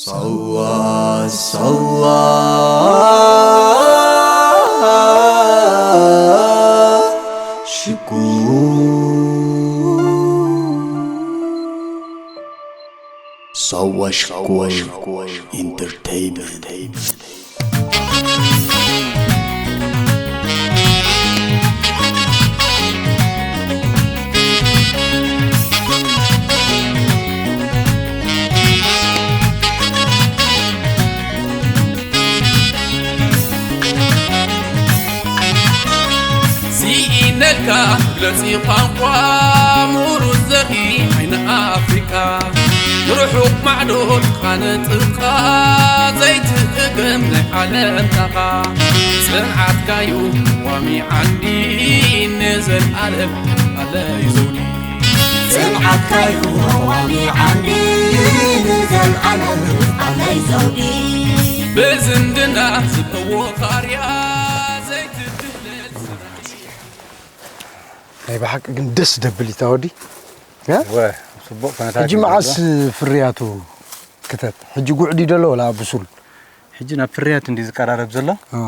ሳዋ ሳዋ ሽኮር ሳዋ ሽኮር ኢንተርቴይንመንት። ስኢነልካ ግለፂ ቋንቋ ምሩፅ ዘርኢ ዓይኒ ኣፍሪቃ ንርሑቕ ማዕዶ ጥቓ ንጥቓ ዘይትእገም ናይ ዓለም ታኻ ጽንዓትካዩ ዋሚ ዓንዲ ንዘልኣለም ኣለዩ ዘውዲ ጽንዓትካዩ ዋሚ ዓንዲ ንዘልኣለም ኣለዩ ዘውዲ ብዝምድና ዝበዎ ኻርያ ዘይትትብለል ናይ ብሓቂ ግን ደስ ደብል ይታወዲ ወ ጽቡቕ ኩነታት ሕጂ እዩ መዓስ ዘሎ። ፍርያቱ ክተት ሕጂ ጉዕዲ ደሎ ወላ ብሱል ሕጂ ናብ ፍርያት እንዲ ዝቀራረብ ዘሎ አ፣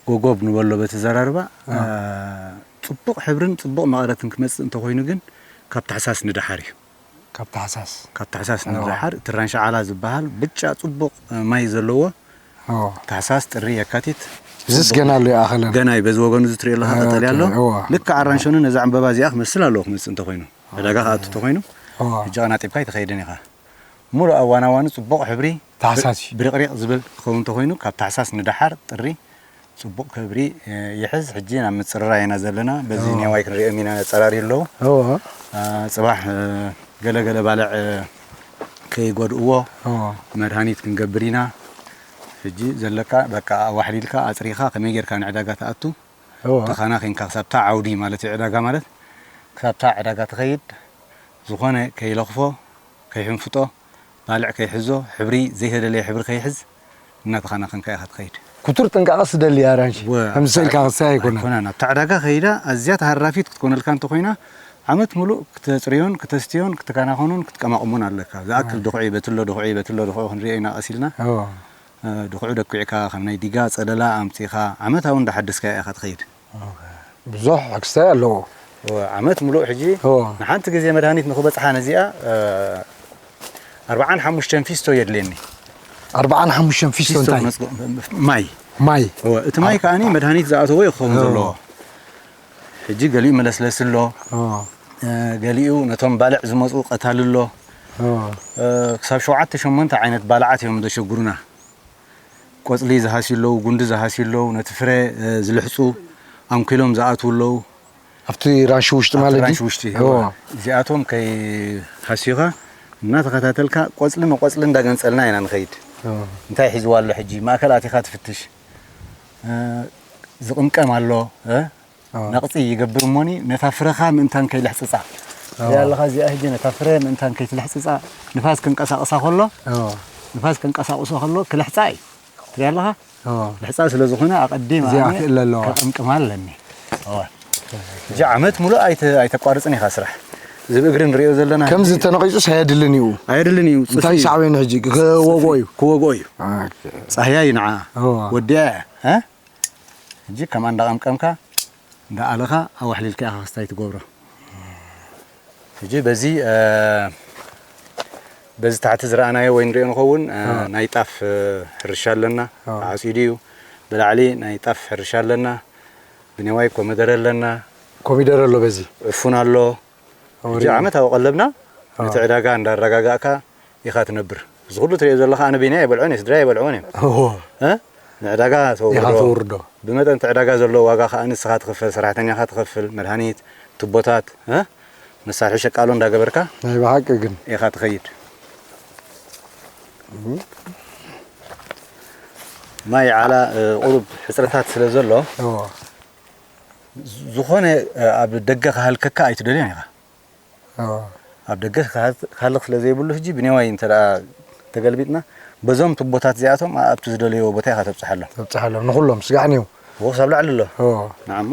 ጎጎብ ንበሎ በቲ ዘራርባ ጽቡቕ ሕብርን ጽቡቕ መቐረትን ክመጽእ እንተኮይኑ ግን ካብ ታሕሳስ ንደሓር እዩ ካብ ታሕሳስ ካብ ታሕሳስ ንደሓር እቲ ራንሻ ዓላ ዝበሃል ብጫ ጽቡቕ ማይ ዘለዎ ኦ፣ ታሕሳስ ጥሪ የካቲት እዚስ ገና ኣሎ ይኣኸለን ገና እዩ በዚ ወገኑ ዝትሪኦ ኣለካ ቀጠልያ ኣሎ እዋ። ልክዕ ኣራንሸኑ ነዛ ዕምበባ እዚኣ ክመስል ኣለዎ ክመፅእ እንተኮይኑ ዕዳጋ ክኣቱ እንተኮይኑ እዋ። ሕጂ ቀናጢብካ ኣይትኸይድን ኢኻ ሙሉእ ኣዋናዋኑ ፅቡቕ ሕብሪ ታሕሳስ እዩ ብሪቕሪቕ ዝብል ክኸውን እንተኮይኑ ካብ ታሕሳስ ንደሓር ጥሪ ፅቡቕ ክብሪ ይሕዝ ሕጂ ናብ ምፅርራይ ኢና ዘለና በዚ ኔዋይ ክንሪኦም ኢና ነፀራሪ ኣለዉ እዋ አ፣ ፅባሕ እ፣ ገለ ገለ ባልዕ እ፣ ከይጎድእዎ እዋ መድሃኒት ክንገብር ኢና ሕጂ ዘለካ በቃ ኣዋሕሊልካ ኣፅሪኻ ከመይ ጌርካ ንዕዳጋ ትኣቱ እዋ ተኻና ኬንካ ክሳብታ ዓውዲ ማለት እዩ ዕዳጋ ማለት ክሳብታ ዕዳጋ ትኸይድ ዝኾነ ከይለኽፎ ከይሕንፍጦ ባልዕ ከይሕዞ ሕብሪ ዘይተደለየ ሕብሪ ከይሕዝ እናተኻናኸንካ ኢኻ ትኸይድ ኩቱር ጥንቃቐ ስደሊ ኣራንሺ ወ- ከምዚ ኢልካ ክሳይ ኣይኮነን ኣይኮነን ኣብታ ዕዳጋ ከይዳ ኣዝያ ተሃራፊት ክትኮነልካ እንተኮይና ዓመት ሙሉእ ክተፅርዮን ክተስትዮን ክትከናኸኑን ክትቀማቕሙን ኣለካ ዝኣክል ድኹዒ በትሎ ድኹዒ በትሎ ድኹዒ ክንሪኦ ኢና ቀሲልና እዋ እ፣ ድኹዒ ደኩዕካ ከም ናይ ዲጋ ፀለላ ኣምፂኻ ዓመታዊ እንዳሓደስካ ኢኻ ትኸይድ ብዙሕ ክስታይ ኣለዎ ወ- ዓመት ሙሉእ ሕጂ እዋ ንሓንቲ ግዜ መድሃኒት ንክበፅሓ ነዚኣ እ፣ ኣርብዓን ሓሙሽተን ፊስቶ የድልየኒ ኣርብዓን ሓሙሽተን ፊስቶ እንታይ ክነጽጎ- ማይ ማይ እወ፣ እቲ ማይ ከኣ መድሃኒት ዝኣተዎ እዩ ክኸውን ዘለዎ ሕጂ ገሊኡ መለስለሲ ኣሎ እዋ እ፣ ገሊኡ ነቶም ባልዕ ዝመፁ ቀታሊ ኣሎ እዋ እ፣ ክሳብ ሸውዓተ ሸሞንተ ዓይነት ባልዓት እዮም ዘሸጉሩና ቆፅሊ ዝሃስዩ ኣለዉ ጉንዲ ዝሃስዩ ኣለዉ ነቲ ፍረ እ፣ ዝልሕፁ ኣንኪሎም ዝኣትዉ ኣለዉ ኣብቲ ራንሺ ውሽጢ ማለት ራንሽ ድዩ? ውሽጢ እዋ እዚኣቶም ከይሃስዩኻ እናተኸታተልካ ቆፅሊ ንቆፅሊ እንዳገንፀልና ኢና ንኸይድ እዋ እንታይ ሒዝዋ ኣሎ ሕጂ ማእከል ኣቲኻ ትፍትሽ እ፣ ዝቕምቀም ኣሎ እ፣ እዋ ነቕፂ ይገብር እሞኒ ነታ ፍረኻ ምእንታን ከይልሕፅፃ ሪኣ ኣለኻ እዚኣ ሕጂ ነታ ፍረ ምእንታን ከይትልሕፅፃ ንፋስ ክንቀሳቕሳ ከሎ እዋ ንፋስ ክንቀሳቕሶ ከሎ ክልሕፃ እዩ ትሪኣ ኣለኻ እዋ ልሕፃ ስለ ዝኾነ ኣቐዲም እዚኣ ኣነ ክእለ ኣለዋ። ከቐምቅማ ኣለኒ እዋ። ሕጂ ዓመት ሙሉእ ኣይተ- ኣይተቋርፅን ኢኻ ስራሕ እዚ ብእግሪ ንሪኦ ዘለና ከምዚ ተነቂጹስ ኣየድልን እዩ ኣየድልን እዩ ፅሱይ እንታይ እዩ። ሳዕቤን ሕጂ ክወግኦ እዩ ክወግኦ እዩ ፃህያ እዩ ንዓ እዋ ወዲያ እያ እ? ሕጂ ከምኣ እንዳቐምቀምካ እንዳኣለኻ ኣዋሕሊልካ ኢኻ ክስታይ ትገብሮ ሕጂ በዚ እ፣ በዚ ታሕቲ ዝረኣናዮ ወይ ንሪኦ ንኸውን እ፣ ናይ ጣፍ እ፣ ሕርሻ ኣለና ተዓፅዩ ድዩ ብላዕሊ ናይ ጣፍ ሕርሻ ኣለና ብኔዋይ ኮመደረ ኣለና ኮሚደረ ኣሎ በዚ ዕፉን ኣሎ ሕጂ ዓመታዊ ቀለብና ነቲ ዕዳጋ እንዳረጋጋእካ ኢኻ ትነብር እዚ ኩሉ ትሪኦ ዘለኻ ኣነ በይነይ ኣይበልዖን እየ ስድራይ ኣይበልዕዎን እዮም እዎ እ? ንዕዳጋ ኢኻ ተውርዶ ተውርዶ ብመጠን እቲ ዕዳጋ ዘሎ ዋጋ ከዓ ንስኻ ትኽፈል ሰራሕተኛኻ ትኸፍል መድሃኒት ቱቦታት እ? መሳርሒ ሸቃሎ እንዳገበርካ ናይ ብሓቂ ግን ኢኻ ትኸይድ ማይ ዓላ እ፣ ቁሩብ ሕፅረታት ስለ ዘሎ እዎ ዝኾነ እ፣ ኣብ ደገ ክሃልከካ ኣይትደልዮን ኢኻ እዎ ኣብ ደገ ክሃልክ ስለ ዘይብሉ ሕጂ ብኔዋይ እንተ ደኣ ተገልቢጥና በዞም ቱቦታት እዚኣቶም ኣብቲ ዝደለይዎ ቦታ ኢኻ ተብፅሓሎም ተብፅሓሎም ንኩሎም ስጋዕ ንዩ ወክስ ኣብ ላዕሊ ኣሎ እዎ ንዓሞ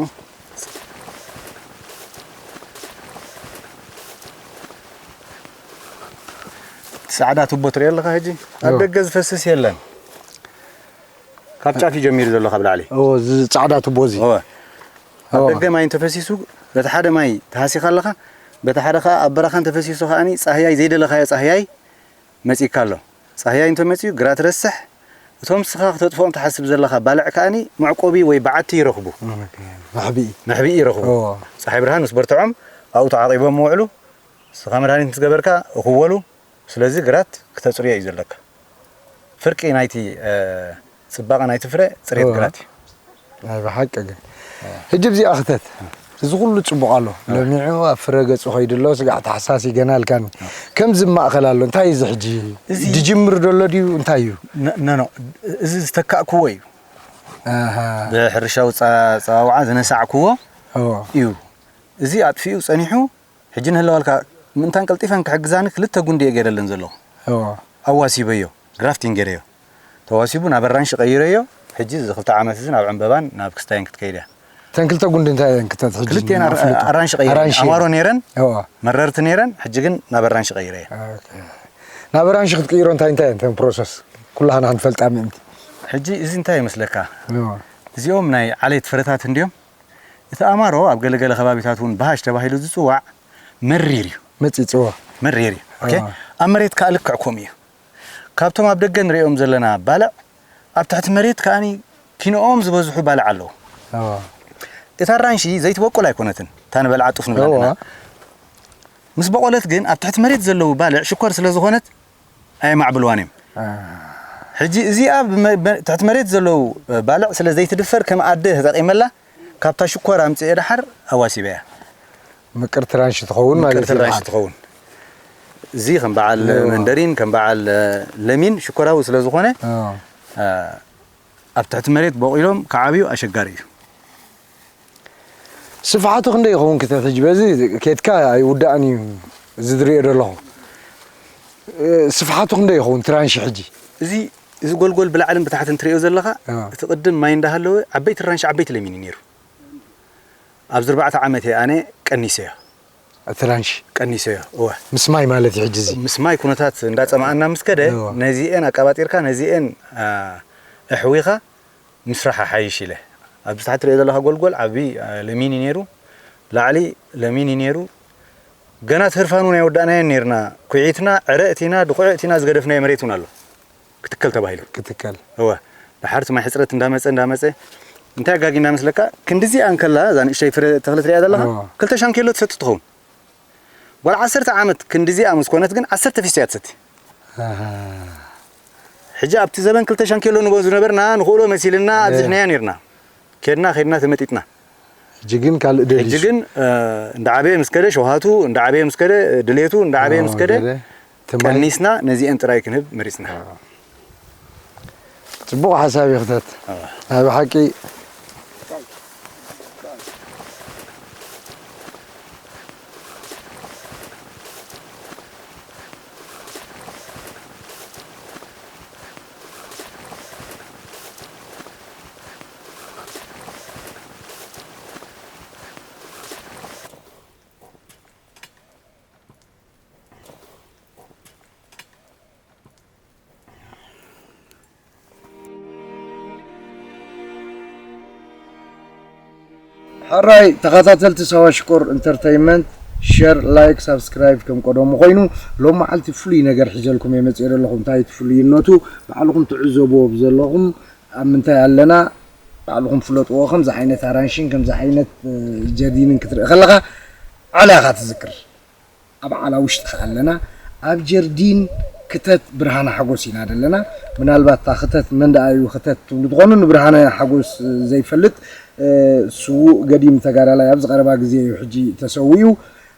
እቲ ጻዕዳ ቱቦ ትሪኦ ኣለኻ ሕጂ? ኣብ እዎ። ደገ ዝፈስስ የለን። ካብ ጫፍ እዩ ጀሚሩ ዘሎ ካብ ላዕሊ። እዎ፣ እዚ ጻዕዳ ቱቦ እዚ። እዎ። ኣብ እዎ። ደገ ማይ እንተፈሲሱ፣ በቲ ሓደ ማይ ተሃሲኻ ኣለኻ፣ በቲ ሓደ ኸኣ ኣብ በረኻ እንተፈሲሱ ከኣኒ ጻህያይ ዘይደለኻዮ ጻህያይ መጺእካ ኣሎ። ጻህያይ እንተመጺኡ ግራት ረስሕ፣ እቶም ንስኻ ክተጥፍኦም ትሓስብ ዘለኻ ባልዕ ከኣኒ መዕቆቢ ወይ በዓቲ ይረኽቡ። መሕብኢ። መሕብኢ ይረኽቡ። እዎ። ጸሓይ ብርሃን ምስ በርትዖም ኣብኡ ተዓቂቦም ይውዕሉ። ንስኻ መድሃኒት ምስ ገበርካ እኽወሉ። ስለዚ ግራት ክተጽርዮ እዩ ዘለካ። ፍርቂ ናይቲ፣ እ፣ ጽባቐ ናይቲ ፍረ ጽሬት እዎ። ግራት እዩ። ናይ ብሓቂ ግን። ሕጂ ኣብዚኣ ክተት። እዚ ኩሉ ጽቡቕ ኣሎ። እዎ። ለሚዑ ኣብ ፍረ ገጹ ከይዱ ኣሎ፣ ስጋዕ ተሓሳሲ ገና ኣልካኒ። ከምዚ ማእከል ኣሎ፣ እንታይ እዩ እዚ ሕጂ? እዚ ድጅምር ደሎ ድዩ? እንታይ እዩ? ነ-፣ ነ-፣ ኖ፣ እዚ ዝተካእክዎ እዩ። ኣሃ። ብሕርሻዊ ጸ-፣ ጸዋውዓ ዝነሳዕክዎ እዎ። እዩ። እዚ ኣጥፊኡ ጸኒሑ፣ ሕጂ ንህለዋልካ ምእንታን ቀልጢፈን ክሕግዛኒ ክልተ ጉንዲ እየ ገይረለን ዘለኹ። እዎ። ኣዋሲበዮ፣ ግራፍቲንግ ገይረዮ። ተዋሲቡ ናብ ኣራንሺ ቀይረዮ። ሕጂ እዚ ክልተ ዓመት እዚ ናብ ዕምበባን ናብ ክስታይን ክትከይድ እያ። እተን ክልተ ጉንዲ እንታይ እየን ክተት ሕጂ? ክልቲኤን ኣር-፣ ኣፍልጦ። ኣራንሺ ቀይረ። ኣራንሺ። ኣማሮ ነይረን፣ እዎ። መረርቲ ነይረን፣ ሕጂ ግን ናብ ኣራንሺ ቀይረ እየ። ኦኬ። ናብ ኣራንሺ ክትቅይሮ እንታይ እንታይ እየን እተን ፕሮሰስ? ኩላህና ክንፈልጣ ምእንቲ። ሕጂ እዚ እንታይ ይመስለካ? እዎ። እዚኦም ናይ ዓሌት ፍረታት እንድዮም። እቲ ኣማሮ ኣብ ገለገለ ከባቢታት እውን ብሃሽ ተባሂሉ ዝጽዋዕ መሪር እዩ። መጺጽዎ። መሪር እዩ። ኦኬ። ኣዎ። ኣብ መሬት ከኣ ልክዕ ከምኡ እዩ። ካብቶም ኣብ ደገ ንሪኦም ዘለና ባልዕ፣ ኣብ ትሕቲ መሬት ከኣኒ ኪንኦም ዝበዝሑ ባልዕ ኣለዉ። ኣዎ። እታ ኣራንሺ ዘይትበቁል ኣይኮነትን፣ እታ ንበልዓ ጡፍ ንብላ እዋ። ኣለና። ምስ በቆለት ግን ኣብ ትሕቲ መሬት ዘለዉ ባልዕ ሽኮር ስለ ዝኾነት ኣየማዕብልዋን እዮም። አ። ሕጂ እዚኣ ብመ-፣ በ-፣ ትሕቲ መሬት ዘለዉ ባልዕ ስለ ዘይትድፈር ከም ኣደ ተጠቒመላ፣ ካብታ ሽኮር ኣምጽኤ ደሓር ኣዋሲበያ። ምቅርቲ ራንሺ ትኸውን ማለት ምቅርቲ እዩ ራንሺ በዓል። ትኸውን። እዚ ከም በዓል እዎ። መንደሪን፣ ከም በዓል፣ እ፣ ለሚን ሽኮራዊ ስለ ዝኾነ፣ እዎ። እ፣ ኣብ ትሕቲ መሬት በቂሎም ክዓብዩ ኣሸጋሪ እዩ። ስፍሓቱ ክንደይ ይኸውን ክተት ሕጂ? በዚ ኬድካ ኣይውዳእን እዩ እዚ ዝሪኦ ዘለኹ። እ፣ ስፍሓቱ ክንደይ ይኸውን ትራንሺ ሕጂ? እዚ፣ እዚ ጎልጎል ብላዕልን ብታሕትን ትሪኦ ዘለኻ፣ እዎ። እቲ ቅድም ማይ እንዳሃለወ ዓበይቲ ራንሺ ዓበይቲ ለሚን እዩ ነይሩ። ኣብዚ ኣርባዕተ ዓመት እየ ኣነ ቀኒሰዮ። እቲ ራንሺ? ቀኒሰዮ፣ እወ። ምስ ማይ ማለት እዩ ሕጂ እዚ? ምስ ማይ ኩነታት እንዳጸማኣና ምስ ከደ፣ እወ። ነዚኤን ኣቃባጢርካ፣ ነዚኤን፣ አ፣ ኣሕዊኻ ምስራሕ ሓይሽ ኢለ። ኣብዚ ታሕቲ ትሪኦ ዘለኻ ጎልጎል ዓቢ፣ አ፣ ለሚን እዩ ነይሩ። ላዕሊ ለሚን እዩ ነይሩ። ገና እቲ ህርፋን እውን ኣይወዳእናዮን ነይርና። ኩዒትና፣ ዕረ እቲና፣ ድኹዒ እቲና ዝገደፍናዮ መሬት እውን ኣሎ። ክትከል ተባሂሉ። ክትከል። እወ። ድሓር እቲ ማይ ሕጽረት እንዳመጸ፣ እንዳመጸ፣ እንታይ ኣጋጊና መስለካ? ክንድዚኣ እንከላ፣ እዛ ንእሽተይ ፍረ ተኽሊ ትሪኣ ዘለኻ? እወ። ክልተ ሻንኬሎ ትሰቲ ትኸውን። ጓል ዓሰርተ ዓመት ክንድዚኣ ምስ ኮነት ግን ዓሰርተ ፊስቶ እያ ትሰቲ። ኣሃ። ሕጂ ኣብቲ ዘበን ክልተ ሻንኬሎ ንበ-፣ ዝነበርና ንኽእሎ መሲልና እ። ኣብዚሕናያ ነይርና። ኬድና፣ ኬድና ተመጢጥና። ሕጂ ግን ካልእ ደሊሱ። ሕጂ ግን፣ እ፣ እንዳዓበየ ምስ ከደ ሸውሃቱ፣ እንዳዓበየ ምስ ከደ ድሌቱ፣ እንዳዓበየ ምስ ከደ ኣዎ፣ ገለ ትማይ ቀኒስና ነዚኤን ጥራይ ክንህብ መሪጽና። ኣዎ። ጽቡቕ ሓሳብ እዩ ክተት። ኣዎ። ናይ ብሓቂ ሕራይ ተኸታተልቲ ሳዋ ሽኮር ኢንተርተይንመንት፣ ሸር፣ ላይክ፣ ሳብስክራይብ ከም ቀደሙ ኮይኑ፣ ሎም መዓልቲ ፍሉይ ነገር ሒዘልኩም እየ መፂኤ ዘለኹ። እንታይ እቲ ፍሉይነቱ? ባዕልኹም ትዕዘብዎ ዘለኹም ኣብ ምንታይ ኣለና፣ ባዕልኹም ፍለጥዎ። ከምዚ ዓይነት ኣራንሽን ከምዚ ዓይነት፣ እ፣ ጀርዲንን ክትርኢ ከለኻ ዓላ ኢኻ ትዝክር። ኣብ ዓላ ውሽጢ ከኣ ኣለና። ኣብ ጀርዲን ክተት ብርሃነ ሓጎስ ኢና ዘለና። ምናልባት እታ ክተት መን ደኣ እዩ ክተት ትብሉ ትኾኑ፣ ንብርሃነ ሓጎስ ዘይፈልጥ፣ እ፣ ስዉእ ገዲም ተጋዳላይ ኣብዚ ቀረባ ግዜ እዩ ሕጂ ተሰዊኡ።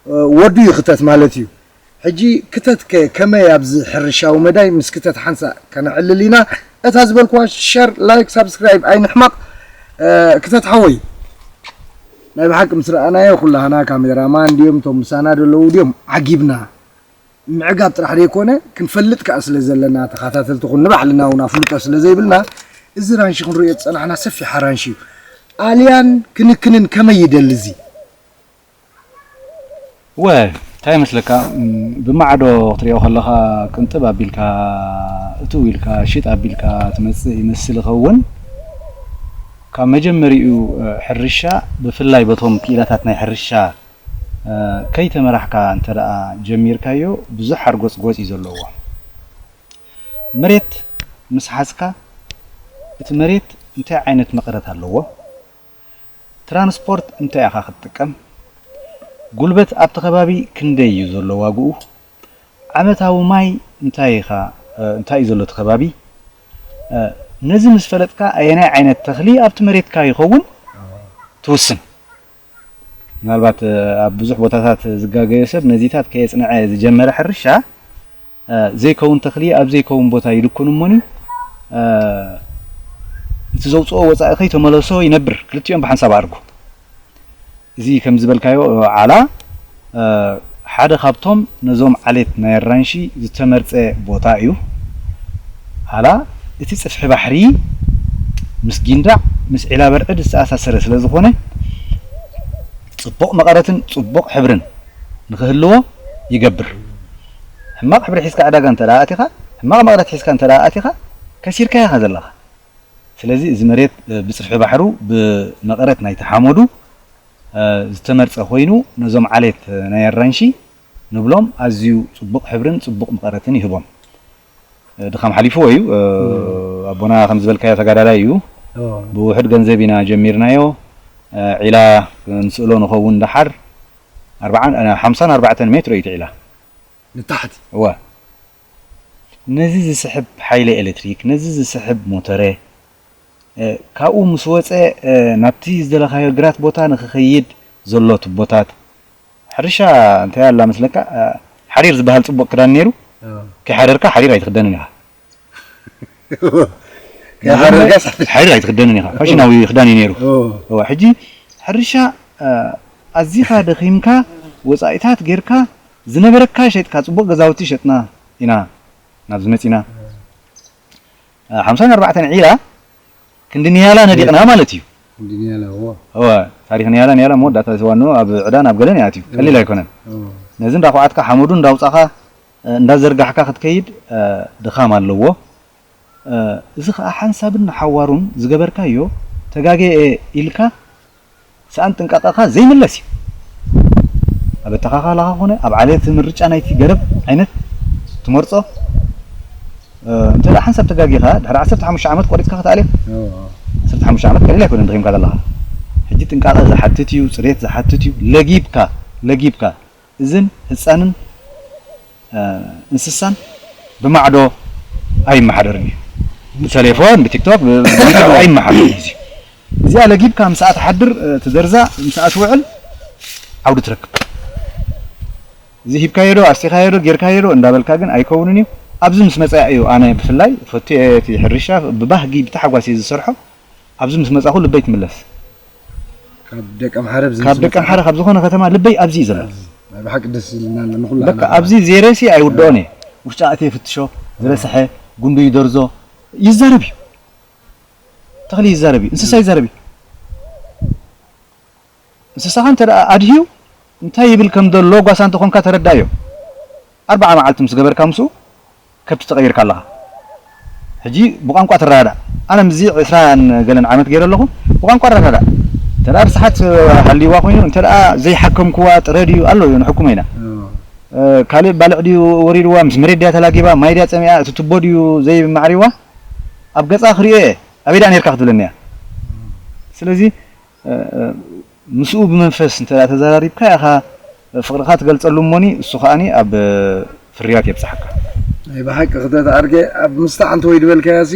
እ፣ ወዱ እዩ ክተት ማለት እዩ። ሕጂ ክተት ከ ከመይ ኣብዚ ሕርሻዊ መዳይ ምስ ክተት ሓንሳእ ከነዕልል ኢና። እታ ዝበልኩዋ ሸር፣ ላይክ፣ ሳብስክራይብ ኣይንሕመቕ። እ፣ ክተት ሓወይ፣ ናይ ብሓቂ ምስ ረኣናዮ ኩላህና ካሜራማን ድዮም እቶም ምሳና ዘለዉ ድዮም ዓጊብና። ምዕጋብ ጥራሕ ዘይኮነ ክንፈልጥ ከኣ ስለ ዘለና ተኸታተልቲ ኩን ንባዕልና እውን ኣፍልጦ ስለ ዘይብልና እዚ ራንሺ ክንርእዮ ዝጸናሕና ሰፊሕ ኣራንሺ እዩ። ኣልያን ክንክንን ከመይ ይደሊ እዚ? ወ፣ እቲ እንታይ ይመስለካ? ብማዕዶ ክትሪኦ ከለኻ ቅንጥብ ኣቢልካ እትው ኢልካ ሽጥ ኣቢልካ ትመጽእ ይመስል ይኸውን። ካብ መጀመሪኡ ሕርሻ ብፍላይ በቶም ክኢላታት ናይ ሕርሻ ከይተመራሕካ እንተ ደኣ ጀሚርካዮ ብዙሕ ሓርጎጽጎጽ እዩ ዘለዎ። መሬት ምስ ሓዝካ እቲ መሬት እንታይ ዓይነት መቐረት ኣለዎ? ትራንስፖርት እንታይ ኢኻ ክትጥቀም? ጉልበት ኣብቲ ከባቢ ክንደይ እዩ ዘሎ ዋግኡ? ዓመታዊ ማይ እንታይ ኢኻ እንታይ እዩ ዘሎ እቲ ከባቢ? ነዚ ምስ ፈለጥካ ኣየናይ ዓይነት ተኽሊ ኣብቲ መሬትካ ይኸውን ትውስን። ምናልባት ኣብ ብዙሕ ቦታታት ዝጋገዮ ሰብ ነዚታት ከየጽንዐ ዝጀመረ ሕርሻ ዘይከውን ተኽሊ ኣብ ዘይከውን ቦታ ይድኩን እሞኒ እቲ ዘውፅኦ ወፃኢ ከይተመለሶ ይነብር። ክልቲኦም ብሓንሳብ ኣርጉ። እዚ ከም ዝበልካዮ ዓላ ሓደ ካብቶም ነዞም ዓሌት ናይ ኣራንሺ ዝተመርፀ ቦታ እዩ። ዓላ እቲ ፅፍሒ ባሕሪ ምስ ጊንዳዕ ምስ ዒላ በርዕድ ዝተኣሳሰረ ስለ ዝኾነ ፅቡቕ መቐረትን ፅቡቕ ሕብርን ንክህልዎ ይገብር። ሕማቕ ሕብሪ ሒዝካ ዕዳጋ እንተ ደኣ ኣቲኻ፣ ሕማቕ መቐረት ሒዝካ እንተ ደኣ ኣቲኻ ከሲርካ ኢኻ ዘለኻ። ስለዚ እዚ መሬት ብፅፍሒ ባሕሩ ብመቐረት ናይቲ ሓመዱ ዝተመርፀ ኮይኑ ነዞም ዓሌት ናይ ኣራንሺ ንብሎም ኣዝዩ ፅቡቕ ሕብርን ፅቡቕ መቐረትን ይህቦም። ድኻም ሓሊፍዎ እዩ። ኣቦና ከም ዝበልካዮ ተጋዳላይ እዩ። ብውሑድ ገንዘብ ኢና ጀሚርናዮ። ዒላ ክንስእሎ ንኸውን ደሓር ሓምሳን ኣርባዕተን ሜትሮ እዩ እቲ ዒላ። ንታሕቲ እወ። ነዚ ዝስሕብ ሓይሊ ኤሌክትሪክ፣ ነዚ ዝስሕብ ሞተረ፣ ካብኡ ምስ ወፀ ናብቲ ዝደለኻዮ ግራት ቦታ ንክኸይድ ዘሎ ቱቦታት፣ ሕርሻ እንታይ ኣላ መስለካ? ሓሪር ዝበሃል ፅቡቕ ክዳን ነይሩ። ከይሓረርካ ሓሪር ኣይትኽደንን ኢኻ። ሓሪር ኣይትኽደንን ኢኻ። ፋሽናዊ ክዳን እዩ ነይሩ። ሕጂ ሕርሻ ኣዚኻ ደኺምካ ወፃኢታት ጌርካ ዝነበረካ ሸጥካ ፅቡቕ ገዛውቲ ሸጥና ኢና ናብዚ መፂና። ሓምሳን ኣርባዕተን ዒላ ክንዲ ንያላ ነዲቕና ማለት እዩ። ክንዲ ንያላ እዎ። እወ፣ ታሪኽ ንያላ ንያላ መወዳእታ ዝዋንኡ ኣብ ዕዳን ኣብ ገለን ይኣትዩ። ቀሊል ኣይኮነን። ነዚ እንዳኳዓትካ ሓመዱ እንዳውፃኻ እንዳዘርጋሕካ ክትከይድ ድኻም ኣለዎ። እዚ ኸዓ ሓንሳብን ንሓዋሩን ዝገበርካዮ ተጋግየ ኢልካ ሰኣን ጥንቃቐኻ ዘይምለስ እዩ። ኣብ ኣተኻኻላኻ ኾነ ኣብ ዓሌት ምርጫ ናይቲ ገረብ ዓይነት ትመርጾ እንተ ደኣ ሓንሳብ ተጋጊኻ ድሕሪ ዓሰርተ ሓሙሽተ ዓመት ቆሪጽካ ክትኣልዮ። ዓሰርተ ሓሙሽተ ዓመት ቀሊል ኣይኮነን ደኺምካ ዘለኻ። ሕጂ ጥንቃቐ ዝሓትት እዩ፣ ጽሬት ዝሓትት እዩ። ለጊብካ ለጊብካ እዝን ህጻንን እንስሳን ብማዕዶ ኣይመሓደርን እዩ። ብቴሌፎን ብቲክቶክ ኣይመሓደርን እዩ። እዚኣ ለጊብካ ምስኣ ትሓድር ትዘርዛ ምስኣ ትውዕል ዓውዲ ትረክብ። እዚ ሂብካዮ ዶ ኣስቲኻዮ ዶ ጌርካዮ ዶ እንዳበልካ ግን ኣይከውንን እዩ። ኣብዚ ምስ መፅኣ እዩ ኣነ ብፍላይ ፈትየ እቲ ሕርሻ ብባህጊ ብታሓጓስ እየ ዝሰርሖ። ኣብዚ ምስ መፃኹ ልበይ ትምለስ። ካብ ደቀምሓረ ካብ ደቀምሓረ ካብ ዝኾነ ከተማ ልበይ ኣብዚ እዩ ዘሎ። ብሓቂ ደስ ዝልና ኣሎ ንኩሉ በቃ ኣብዚ ዜረሲ ኣይውድኦን እየ። ውሽጢ ኣእትየ ፍትሾ ዝረስሐ ጉንዱ ይደርዞ ይዛረብ እዩ። ተኽሊ ይዛረብ እዩ፣ እንስሳ ይዛረብ እዩ። እንስሳኻ እንተ ደኣ ኣድህዩ እንታይ ይብል ከም ዘሎ ጓሳ እንተኾንካ ተረዳዮ። ኣርብዓ መዓልቲ ምስ ገበርካ ምስኡ ከብቲ ተቐይርካ ኣለኻ። ሕጂ ብቋንቋ ትረዳዳእ። ኣነ ምስዚ ዕስራን ገለን ዓመት ገይረ ኣለኹ፣ ብቋንቋ እረዳዳእ። እንተ ደኣ ርስሓት ሃልይዋ ኮይኑ፣ እንተ ደኣ ዘይሓከምክዋ ጥረ ድዩ ኣሎ እዩ ንሕኩሞ ኢና። ካልእ ባልዕ ድዩ ወሪድዋ፣ ምስ መሬት ድያ ተላጊባ፣ ማይ ድያ ጸሚኣ፣ እቲ ቱቦ ድዩ ዘይማዕሪዋ፣ ኣብ ገጻ ክርእዮ እየ። ኣበይ ደኣ ነርካ ክትብለኒ እያ። ስለዚ ምስኡ ብመንፈስ እንተ ተዘራሪብካ ኢኻ ፍቕርኻ ትገልጸሉ እሞኒ እሱ ከኣኒ ኣብ ፍርያት የብጽሓካ። ናይ ብሓቂ ክተት ኣድገ ኣብ ምስታዕ እንተ ወይ ድበልካያ ሲ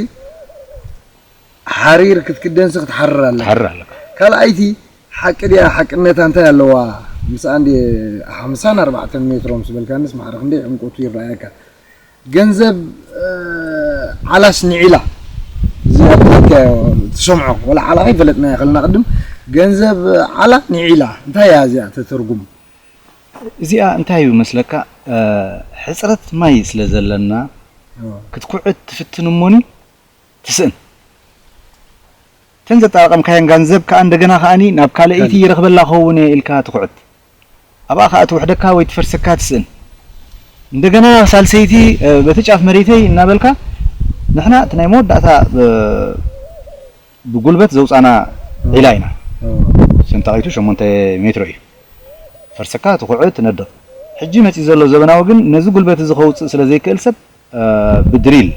ሓሪር ክትክደንሲ ክትሓርር ኣለካ። ትሓርር ኣለካ። ካልኣይቲ ሓቂ ድያ ሓቅነታ እንታይ ኣለዋ? ምስኣ እንዲ ሓምሳን ኣርባዕተን ሜትሮ ምስ በልካንስ ማዕረ ክንደይ ዕምቆቱ ይረኣየካ። ገንዘብ ዓላስ ንዒላ ዝያዳትካዮ ትሰምዖ ወላ ዓላ ከይፈለጥና ይኸልና ቅድም ገንዘብ ዓላ ንዒላ እንታይ እያ እዚኣ ተተርጉም? እዚኣ እንታይ እዩ መስለካ? ሕፅረት ማይ ስለ ዘለና ክትኩዕት ትፍትን እሞኒ ትስእን። እተን ዘጣራቐምካየን ጋንዘብ ከኣ እንደገና ከኣኒ ናብ ካልኣይቲ ይረኽበላ ክኸውን እየ ኢልካ ትኹዕት። ኣብኣ ከኣ ትውሕደካ ወይ ትፈርሰካ ትስእን። እንደገና ሳልሰይቲ በቲ ጫፍ መሬተይ እናበልካ ንሕና እቲ ናይ መወዳእታ ብጉልበት ዘውፃና ዒላ ኢና። ሰንጣቂቱ ሸሞንተ ሜትሮ እዩ። ፈርሰካ ትኹዕት ትነድቕ። ሕጂ መፂኡ ዘሎ ዘበናዊ ግን ነዚ ጉልበት እዚ ከውፅእ ስለ ዘይክእል ሰብ ብድሪል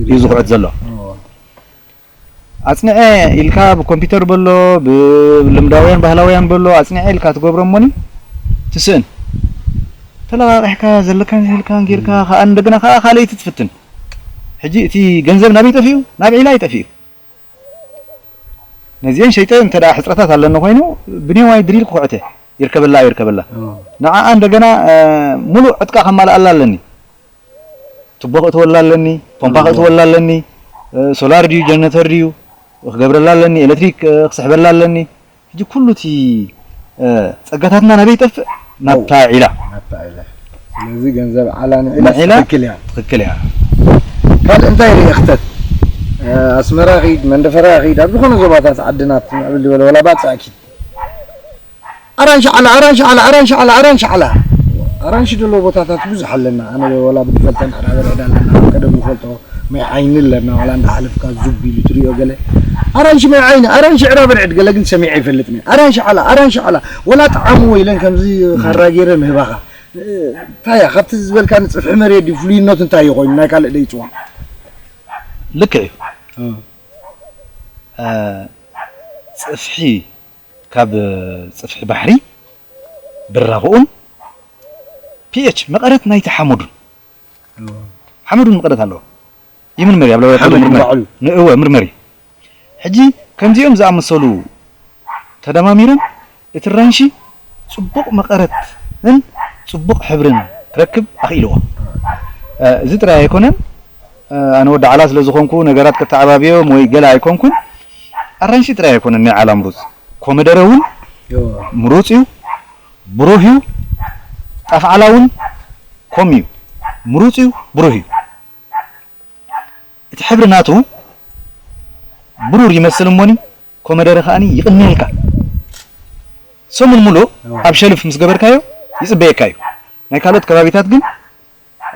እዩ ዝኹዕት ዘሎ። ኣፅንዐ ኢልካ ብኮምፒውተር በሎ ብልምዳውያን ባህላውያን በሎ ኣፅንዐ ኢልካ ትገብሮ እሞኒ ትስእን። ተለቃቂሕካ ዘለካን ዘይብልካን ጌርካ ከዓ እንደገና ከዓ ካልኣይቲ ትፍትን። ሕጂ እቲ ገንዘብ ናበይ ጠፊኡ? ናብ ዒላ ይጠፊኡ። ነዚአን ሸይጠ እንተ ደኣ ሕፅረታት ኣለኒ ኮይኑ ብኔዋይ ድሪል ክኹዕተ ይርከበላ ይርከበላ። ንዓኣ እንደገና ሙሉእ ዕጥቃ ከማልኣላ ኣለኒ። ቱቦ ክእትወላ ኣለኒ፣ ፖምፓ ክእትወላ ኣለኒ፣ ሶላር ድዩ ጀነተር ድዩ ክገብረላ ኣለኒ፣ ኤሌክትሪክ ክስሕበላ ኣለኒ። ሕጂ ኩሉ እቲ ጸጋታትና ናበይ ይጠፍእ? ናብታ ዒላ። ናብታ ዒላ። ስለዚ ገንዘብ ዓላ ንዒላ ንዒላ ትኽክል እያ። ትኽክል እያ። ካልእ እንታይ ርኢኽተት? ኣስመራ ኺድ፣ መንደፈራ ኺድ፣ ኣብ ዝኾነ ዞባታት ዓድና እቲ ምዕብል ዝበለ ወላ ባጽዕ ኪድ። ኣራንሺ ዓላ፣ ኣራንሺ ዓላ፣ ኣራንሺ ዓላ፣ ኣራንሺ ዓላ። ኣራንሺ ዘለዎ ቦታታት ብዙሕ ኣለና። ኣነ ወላ ብድፈልተን ኣዳበርዕዳ ኣለና። ኣብ ቀደም ንፈልጦ ማይ ዓይኒ ኣለና። ዋላ እንዳሓለፍካ ዙብ ኢሉ ትሪኦ ገለ። ኣራንሺ ማይ ዓይኒ፣ ኣራንሺ ዕራበርዕድ ገለ ግን ሰሚዐ ይፈልጥን እየ። ኣራንሺ ዓላ፣ ኣራንሺ ዓላ። ወላ ጣዕሙ ወይለን ከምዚ ኻራ ገይረ ምህባኻ። እንታይ እያ? ካብቲ ዝበልካኒ ጽፍሒ መሬት ድዩ ፍሉይነቱ እንታይ እዩ ኮይኑ? ናይ ካልእ ዶ ይጽዋዕ? ልክዕ እዩ። እ፣ ጽፍሒ ካብ ጽፍሒ ባሕሪ ብራኽኡን ፒኤች መቐረት ናይቲ ሓመዱን ሓመዱን መቐረት ኣለዎ። ይምርመር ኣብ ላቦራቶሪ ሓመድ ምርመር። ባዕሉ። ንእወ ምርመሪ። ሕጂ ከምዚኦም ዝኣመሰሉ ተደማሚሮም እቲ ራንሺ ጽቡቕ መቐረትን ጽቡቕ ሕብርን ክረክብ ኣኽኢልዎ። እ፣ እዚ ጥራይ ኣይኮነን። እ፣ ኣነ ወዲ ዓላ ስለ ዝኾንኩ ነገራት ከተዓባብዮም ወይ ገለ ኣይኮንኩን። ኣራንሺ ጥራይ ኣይኮነን ናይ ዓላ ምሩጽ። ኮመደረ እውን እዎ። ምሩጽ እዩ፣ ብሩህ እዩ። ጣፍ ዓላ እውን ከምኡ እዩ፣ ምሩጽ እዩ፣ ብሩህ እዩ። እቲ ሕብሪ ናቱ ብሩር ይመስል እሞኒ ኮመደረ ከኣኒ ይቕንየልካ። ሰሙን ሙሉእ እዎ። ኣብ ሸልፍ ምስ ገበርካዮ ይጽበየካ እዩ። ናይ ካልኦት ከባቢታት ግን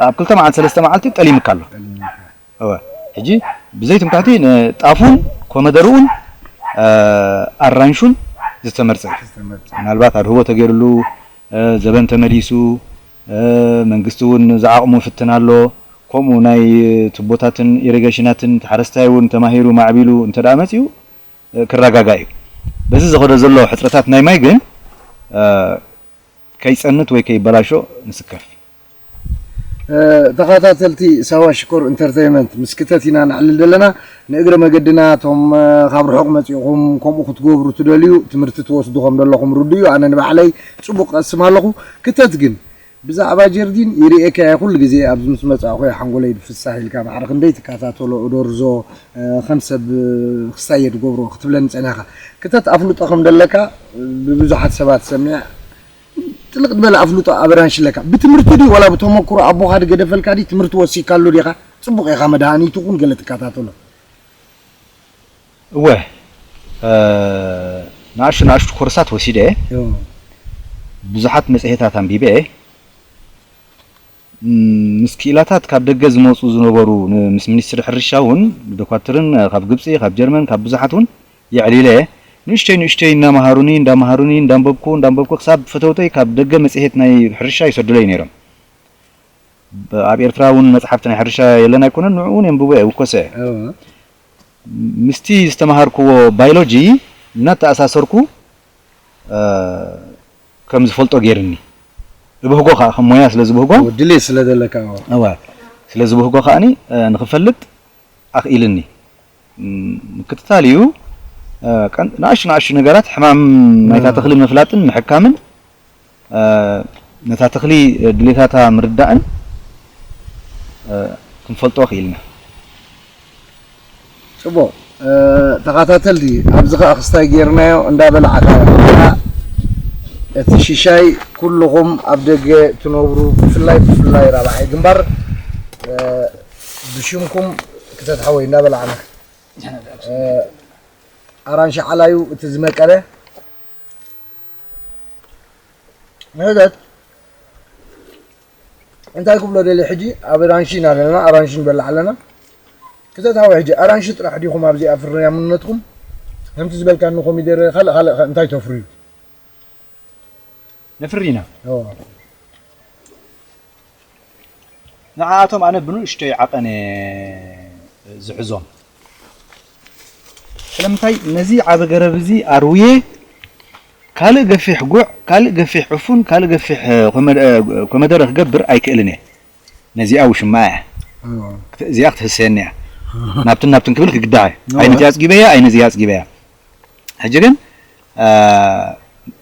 ኣብ ክልተ መዓልቲ ሰለስተ መዓልቲ ጠሊምካ ኣሎ። እወ። ሕጂ ብዘይ ትምክሕቲ ንጣፉን ኮመደርኡን፣ እ፣ ኣራንሹን ዝተመርጸ እዩ። ዝተመርጸ። ምናልባት ኣድህቦ ተገይርሉ፣ እ፣ ዘበን ተመሊሱ፣ እ፣ መንግስቲ እውን ዝዓቕሙ ይፍትን ኣሎ። ከምኡ ናይ ቱቦታትን ኢሪጌሽናትን እቲ ሓረስታይ እውን ተማሂሩ ማዕቢሉ እንተ ደኣ መጺኡ፣ እ፣ ክረጋጋእ እዩ። በዚ ዝኸዶ ዘሎ ሕጽረታት ናይ ማይ ግን፣ እ፣ ከይጸንት ወይ ከይበላሾ ንስከፍ። እ፣ ተኸታተልቲ ሳዋ ሽኮር ኢንተርተይመንት፣ ምስ ክተት ኢና ነዕልል ዘለና። ንእግረ መገድና፣ እቶም፣ እ፣ ካብ ርሑቕ መጺእኹም ከምኡ ክትገብሩ ትደልዩ፣ ትምህርቲ ትወስዱ ከም ዘለኹም ርዱእ እዩ። ኣነ ንባዕለይ ጽቡቕ ቀስም ኣለኹ። ክተት ግን፣ ብዛዕባ ጀርዲን ይርእየካ እየ ኩሉ ግዜ፣ ኣብዚ ምስ መጻእኹ እየ ሓንጎለይ ድፍሳሕ ኢልካ፣ ማዕረ ክንደይ ትከታተሎ፣ እዶርዞ፣ እ፣ ከም ሰብ፣ እ፣ ክሳየ ትገብሮ ክትብለኒ ጸኒሕካ። ክተት ኣፍልጦ ከም ዘለካ ብብዙሓት ሰባት ሰሚዐ፣ ጥልቕ ዝበለ ኣፍልጦ ኣብ ኣራንሺ ኣለካ። ብትምህርቲ ድዩ ዋላ ብተመኩሮ ኣቦኻ ድገደፈልካ ድዩ? ትምህርቲ ወሲድካሉ ዲኻ? ጽቡቕ ኢኻ፣ መድሃኒቱ ኩን ገለ ትከታተሎ። እወ፣ እ፣ ንኣሽቱ ንኣሽቱ ኮርሳት ወሲደ እየ። እዎ። ብዙሓት መጽሔታት ኣንቢበ እየ። ም፣ ምስ ክኢላታት ካብ ደገ ዝመጹ ዝነበሩ ን-፣ ምስ ሚኒስትሪ ሕርሻ እውን፣ ዶኳትርን፣ እ፣ ካብ ግብጺ፣ ካብ ጀርመን፣ ካብ ብዙሓት እውን የዕሊለ እየ። ንእሽተይ ንእሽተይ እናመሃሩኒ፣ እንዳመሃሩኒ፣ እንዳንበብኩ፣ እንዳንበብኩ ክሳብ ፈተውተይ ካብ ደገ መጽሔት ናይ ሕርሻ ይሰዱለይ ነይሮም። ብ-፣ ኣብ ኤርትራ እውን መጽሓፍቲ ናይ ሕርሻ የለን ኣይኮነን፣ ንዕኡ እውን የንብቦ እየ፣ ይውከሶ እየ። እወ። ምስቲ ዝተመሃርክዎ ባዮሎጂ እናተኣሳሰርኩ፣ እ፣ ከም ዝፈልጦ ገይርኒ። እብህጎ ከኣ፣ ከም ሞያ ስለ ዝብህጎ፣ እወ፣ ድሌት ስለ ዘለካ፣ እወ። እወ፣ ስለ ዝብህጎ ከኣኒ፣ እ፣ ንኽፈልጥ ኣኽኢልኒ። ም፣ ምክትታል እዩ። እ፣ ቀን-፣ ንኣሽቱ ንኣሽቱ ነገራት ሕማም ናይታ እወ። ተኽሊ ምፍላጥን ምሕካምን፣ እ፣ ነታ ተኽሊ ድሌታታ ምርዳእን፣ እ፣ ክንፈልጦ ክኢልና። ጽቡቕ። እ፣ ተኸታተልቲ፣ ኣብዚ ኸኣ ክስታይ ጌርናዮ እንዳበላዕካ፣ እቲ ሽሻይ ኩልኹም ኣብ ደገ ትነብሩ፣ ብፍላይ፣ ብፍላይ ራብዓይ ግንባር፣ እ፣ ብሽምኩም ክተት ሓወይ እንዳበላዕና። እ፣ ኣራንሺ ዓላዩ እቲ ዝመቀለ። ንህተት እንታይ ክብሎ ደልየ ሕጂ? ኣብ ኣራንሺ ኢና ዘለና፣ ኣራንሺ ንበልዕ ኣለና። ክተት ሓወይ፣ ሕጂ ኣራንሺ ጥራሕ ዲኹም ኣብዚኣ ፍርያምነትኩም? ከምቲ ዝበልካኒ ኮሚደረ፣ ካልእ ካልእ ከ እንታይ ተፍርዩ? ነፍሪ ኢና። እዎ። ንዓኣቶም ኣነ ብንእሽተይ ዓቐን እየ ዝሕዞም። ስለምንታይ ነዚ ዓቢ ገረብ እዚ ኣርውየ ካልእ ገፊሕ ጉዕ፣ ካልእ ገፊሕ ዕፉን፣ ካልእ ገፊሕ ኮመደረ ክገብር ኣይክእልን እየ። ነዚኣ ውሽማ እያ። እዚኣ ክትህሰየኒ እያ። ናብትን ናብትን ክብል ክግዳዕ እየ። ኣይነዚኣ ኣፅጊበያ፣ ኣይነዚኣ ኣፅጊበያ። ሕጂ ግን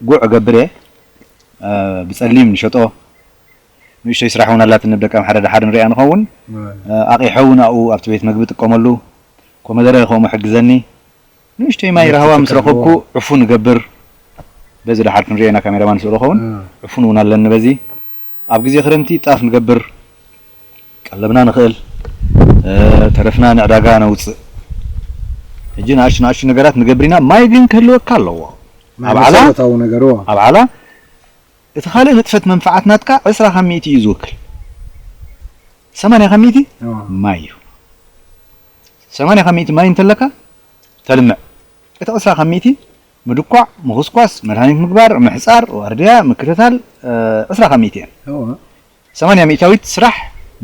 ጉዕ እገብር እየ። ብፀሊም ንሸጦ። ንእሽተይ ስራሕ እውን ኣላትኒ፣ ብደቂ ኣምሓራ ደሓር ንሪኣ ንኸውን። ኣቒሐ እውን ኣብኡ ኣብቲ ቤት መግቢ እጥቀመሉ። ኮመደረ ከምኡ ሕግዘኒ። ንእሽተይ ማይ ራህዋ ምስ ረኸብኩ ዕፉን እገብር። በዚ ደሓር ክንሪኦ ኢና፣ ካሜራማን ስእሎ ኸውን። ዕፉን እውን ኣለኒ በዚ። ኣብ ግዜ ክረምቲ ጣፍ ንገብር። ቀለብና ንኽእል። ተረፍና ንዕዳጋ ነውፅእ። ሕጂ ንኣሽቱ ንኣሽቱ ነገራት ንገብር ኢና። ማይ ግን ክህልወካ ኣለዎ። ኣብ ዓላ፣ መሰረታዊ ነገር እዎ። ኣብ ዓላ እቲ ካልእ ንጥፈት መንፈዓት ናትካ ዕስራ ካብ ሚእቲ እዩ ዝውክል። ሰማንያ ካብ ሚእቲ እዎ። ማይ እዩ። ሰማንያ ካብ ሚእቲ ማይ እንተለካ ተልምዕ። እቲ ዕስራ ካብ ሚእቲ ምድኳዕ፣ ምኹስኳስ፣ መድሃኒት ምግባር፣ ምሕፃር፣ ዋርድያ፣ ምክትታል፣ እ፣ ዕስራ ካብ ሚእቲ እየን። እዎ። ሰማንያ ሚእታዊት ስራሕ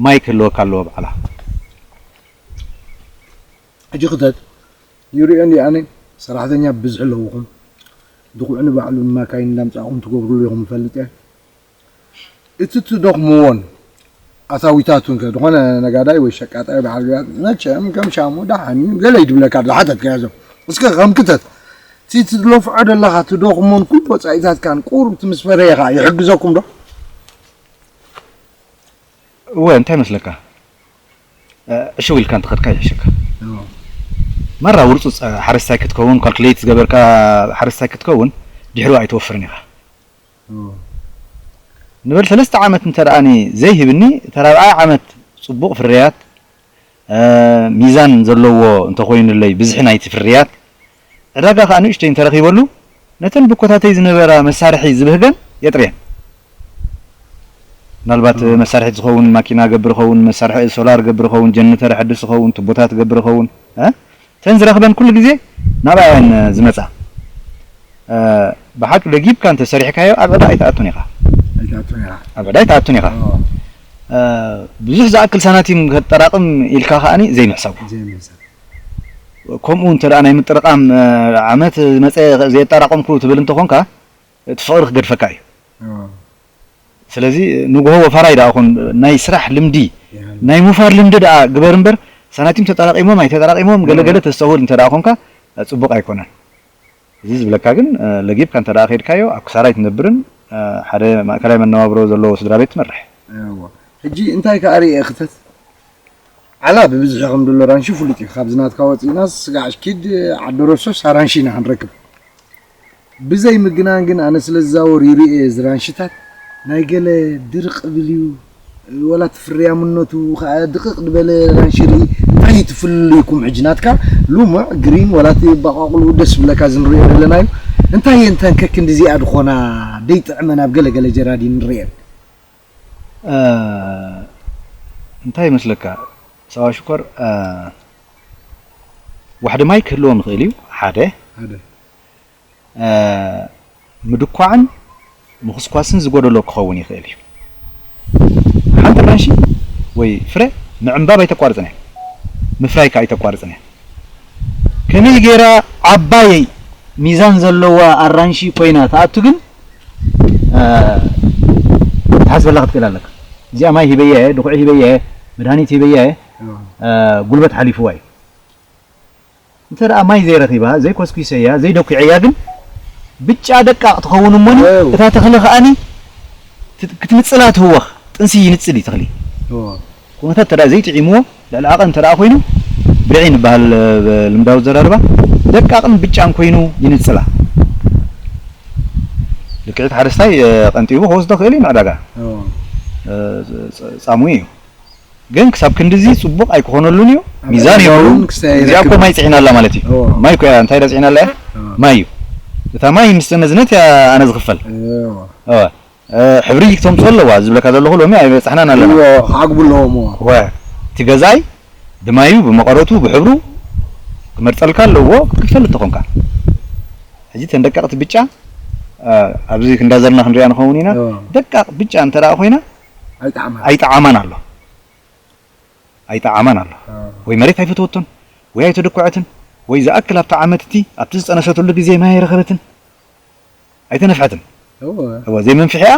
ማይ ክህልወካ ኣለዎ ባዕላ። ሕጂ ክተት ይሪኦ እንዲ ኣነ ሰራሕተኛ ብዝሒ ኣለውኹም። ድኹዕ ንባዕሉ ማካይን እንዳምጻእኹም ትገብሩሉ ኢኹም እፈልጥ እየ። እቲ ትደኽምዎን ኣታዊታቱን ከ ዝኾነ ነጋዳይ ወይ ሸቃጣይ ብዓል ግራት መቸም ከም ሻሙ ደሓን ገለ ይድብለካ ዝሓተትካዮ ዘሎ። እስከ ከም ክተት እቲ ትለፍዖ ዘለኻ ትደኽሞን ኩሉ ወጻኢታትካን ቁሩብ እቲ ምስ ፈረየ ኸኣ ይሕግዘኩም ዶ? እወ እንታይ መስለካ? እ፣ ዕሽው ኢልካ እንተኸድካ ይሕሸካ። ማራ ውርፁፅ ሓረስታይ ክትከውን፣ ካልኩሌት ዝገበርካ ሓረስታይ ክትከውን ድሕሩ ኣይትወፍርን ኢኻ። ንበል ሰለስተ ዓመት እንተ ደኣኒ ዘይህብኒ፣ እታ ራብዓይ ዓመት ፅቡቕ ፍርያት፣ እ፣ ሚዛን ዘለዎ እንተኾይኑለይ ብዝሒ ናይቲ ፍርያት፣ ዕዳጋ ከኣ ንእሽተይ እንተረኺበሉ፣ ነተን ብኮታተይ ዝነበራ መሳርሒ ዝብህገን የጥርየን። ምናልባት መሳርሒት ዝኸውን ማኪና ገብር ይኸውን፣ መሳርሒ ሶላር ገብር ይኸውን፣ ጀነተር የሐድስ ይኸውን፣ ቱቦታት ገብር ይኸውን፣ እ? እተን ዝረኽበን ኩሉ ግዜ ናብኣ እየን ዝመጻ። እ፣ ብሓቂ ለጊብካ እንተሰሪሕካዮ ኣብ ዕዳ ኣይትኣቱን ኢኻ። ኣይትኣቱን ኢኻ። ኣብ ዕዳ ኣይትኣቱን ኢኻ። ኦ። እ፣ ብዙሕ ዝኣክል ሳናቲም ከተጠራቕም ኢልካ ከኣኒ ዘይምሕሳቡ። ዘይምሕሳብ። ከምኡ እንተ ደኣ ናይ ምጥርቃም፣ እ፣ ዓመት ዝመጸ ዘየጠራቐምኩ ትብል እንተኾንካ፣ እቲ ፍቕሪ ክገድፈካ እዩ። ኦ። ስለዚ ንግሆ ወፋራይ ደኣ ኹን፣ ናይ ስራሕ ልምዲ፣ ይሃሉ። ናይ ሙፋር ልምዲ ደኣ ግበር እምበር፣ ሳናቲም ተጠራቒሞም ኣይተጠራቒሞም ገለ ገለ ተስተውህል እንተ ደኣ ኾንካ፣ ጽቡቕ ኣይኮነን። እዚ ዝብለካ ግን፣ እ፣ ለጊብካ እንተ ደኣ ከይድካዮ፣ ኣብ ክሳራ ኣይትነብርን፣ እ፣ ሓደ ማእከላይ መነባብሮ ዘለዎ ስድራ ቤት ትመርሕ። እዎ። ሕጂ እንታይ ከኣ ርእየ ክተት? ዓላ ብብዝሒ ከም ዘሎ ራንሺ ፍሉጥ እዩ። ካብዚ ናትካ ወጺእናስ ስጋዕ ኪድ ዓዲ ረሶስ ኣራንሺ ኢና ክንረክብ። ብዘይ ምግናን ግን ኣነ ስለ ዝዛወር ይርእየ እዚ ራንሽታት ናይ ገለ ድርቕ ብል እዩ። ወላ እቲ ፍርያምነቱ ከኣ ድቕቕ ዝበለ ራንሺ ርኢ። እንታይ እዩ እቲ ፍልልይኩም ሕጂ ናትካ ልሙዕ ግሪን ወላ እቲ ባቋቑሉ ደስ ዝብለካ እዚ ንርእዮ ዘለና እዩ። እንታይ እየን እተን ከክንዲ እዚኣ ዝኾና ደይጥዕመን ኣብ ገለ ገለ ጀራዲን ንርእየን? እ፣ እንታይ ይመስለካ ሰብኣይ ሽኮር፣ እ፣ ዋሕዲ ማይ ክህልዎም ይኽእል እዩ ሓደ። ሓደ። እ፣ ምድኳዕን ምኹስኳስን ዝጎደሎ ክኸውን ይኽእል እዩ። ሓንቲ ኣራንሺ ወይ ፍረ ምዕንባብ ኣይተቋርጽን እያ፣ ምፍራይ ከኣ ኣይተቋርጽን እያ። ከመይ ገይራ ዓባየይ ሚዛን ዘለዋ ኣራንሺ ኮይና ትኣቱ ግን፣ እ፣ ክትሓስበላ ክትክእል ኣለካ። እዚኣ ማይ ሂበያ እየ፣ ድኹዒ ሂበያ እየ፣ መድሃኒት ሂበያ እየ፣ እ፣ ጉልበት ሓሊፍዋ እዩ። እንተ ደኣ ማይ ዘይረኺባ፣ ዘይኮስኲሰያ፣ ዘይደኲዐያ ግን ብጫ ደቃቕ ትኸውን እሞኒ፣ እው። እታ ተኽሊ ከኣኒ ትት-፣ ክትንጽላ ትህወኽ፣ ጥንሲ ይንጽል እዩ ተኽሊ። እዎ። ኩነታት እንተ ደኣ ዘይጥዒምዎ፣ ልዕሊ ዓቐን እንተ ደኣ ኮይኑ፣ ብርዒ ንበሃል፣ እ፣ ልምዳዊ ዘራርባ፣ ደቃቕን ብጫን ኮይኑ ይንጽላ። ልክዕቲ ሓረስታይ፣ እ፣ ቀንጢቡ ክወስዶ ክእል እዩ ንዕዳጋ። እዎ። እ፣ ጸ-፣ ጻሙ እዩ። ግን ክሳብ ክንድዚ ጽቡቕ ኣይክኾነሉን እዩ። ኣብ ሚዛን ዕዳጋ የብሉን። እውን ክሳይ እዚኣ እኮ ይረክብ። ማይ ጽዒና ኣላ ማለት እዩ። እዎ። ማይ እኮ እያ፣ እንታይ እያ ጽዒና ኣላ እያ? እዎ። ማይ እዩ። እታ ማይ ምስ ተመዝነት እያ ኣነ ዝኽፈል። እዎ። እወ። እ፣ ሕብሪ ክተምፅኦ ኣለዋ ዝብለካ ዘለኹ ሎሚ ኣይበፃሕናን ኣለና። እዎ፣ ክዓግቡ ኣለዎም፣ እዎ። ወ፣ እቲ ገዛይ ብማዩ፣ ብመቐረቱ፣ ብሕብሩ ክመርፀልካ ኣለዎ፣ ክትፈልጥ ተኾንካ። ሕጂ እተን ደቀቕቲ ብጫ፣ እ፣ ኣብዚ ክንዳ ዘለና ክንሪኣ ንኸውን ኢና። እዎ። ደቃቕ ብጫ እንተ ደኣ ኮይና ኣይጠዓማን። ኣይጠዓማን ኣሎ። ኣይጠዓማን ኣሎ። እ። ወይ መሬት ኣይፈተወቶን፣ ወይ ኣይተደኩዐትን፣ ወይ ዝኣክል ኣብቲ ዓመት እቲ፣ ኣብቲ ዝፀነሰትሉ ግዜ ማይ ኣይረኸበትን፣ ኣይተነፍሐትን። እወ። እወ፣ ዘይመንፍሕያ፣